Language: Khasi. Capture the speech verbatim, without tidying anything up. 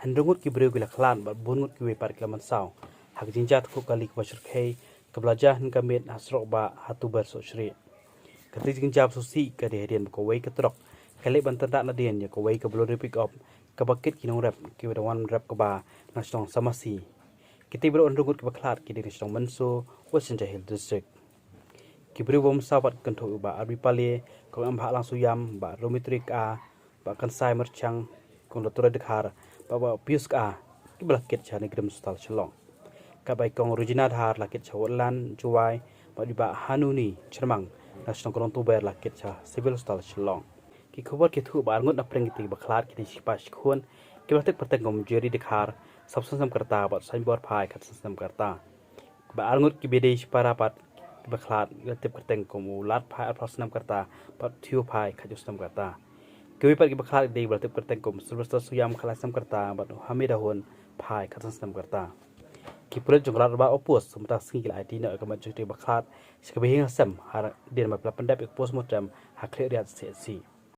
Hynriew ngut ki briew ki la khlad bad bun ngut kiwei pat ki la mynsaw ha ka jingjia tngen kali kaba shyrkhei kaba la jia hynnin ka miet ha surok bah ha Tuber Sohshrieh. Kata ka jingjia ba sngewsih ka dei hadien ba kawei ka trok ka leit ban tynrah nadien ïa kawei ka Bolero pickup kaba kit ki nongrep kiba dang wan rep kaba na shnong Samasi. Kita baroh hynriew ngut kiba khlad ki dei na shnong Mynso, West Jaintia Hills District. Ki briew ba mynsaw pat ki kynthup ïa u Bah Arbi Pale, Kong Embhah Langsuiam, Bah Romitri Kha, Bah Kansai Myrchang, Kong Dr. Dkhar, Bah, Bah Pius Kha, kiba la kit sha NEIGRIHMS Hospital Shillong. Katba i Kong Regina Dhar la kit sha Woodland, Jowai, bad i Bah Hanuni Chyrmang na shnong Khlong Tuber la kit sha Civil Hospital Shillong. Ki khubor ki ïathuh ba arngut na pdeng kita kiba khlad ki dei shi kpa shi khun kiba la tip kyrteng kum Jerry Dkhar, sabphew san snem ka rta, bad Sainbor Phai, khatsan snem ka rta. Ba arngut kiba dei shipara pat kiba khlad ki la tip kyrteng kum u Lad Phai, arphew snem ka rta, bad Thew Phai, khathynñiew snem ka rta. Kiwei pat kiba khlad ki dei ba la tip kyrteng kum Sylvester Suiam, khatlai snem ka rta, bad u Hamida Hun Phai, khatsan snem ka rta. Ki pulit jong ka Lad Rymbai Outpost mynta ka sngi ki la aiti noh ïa ka met jong kita kiba khlad sha kaba ïing ha sem hadien ba ki la pyndep ïa ka postmortem ha Khliehriat C H C.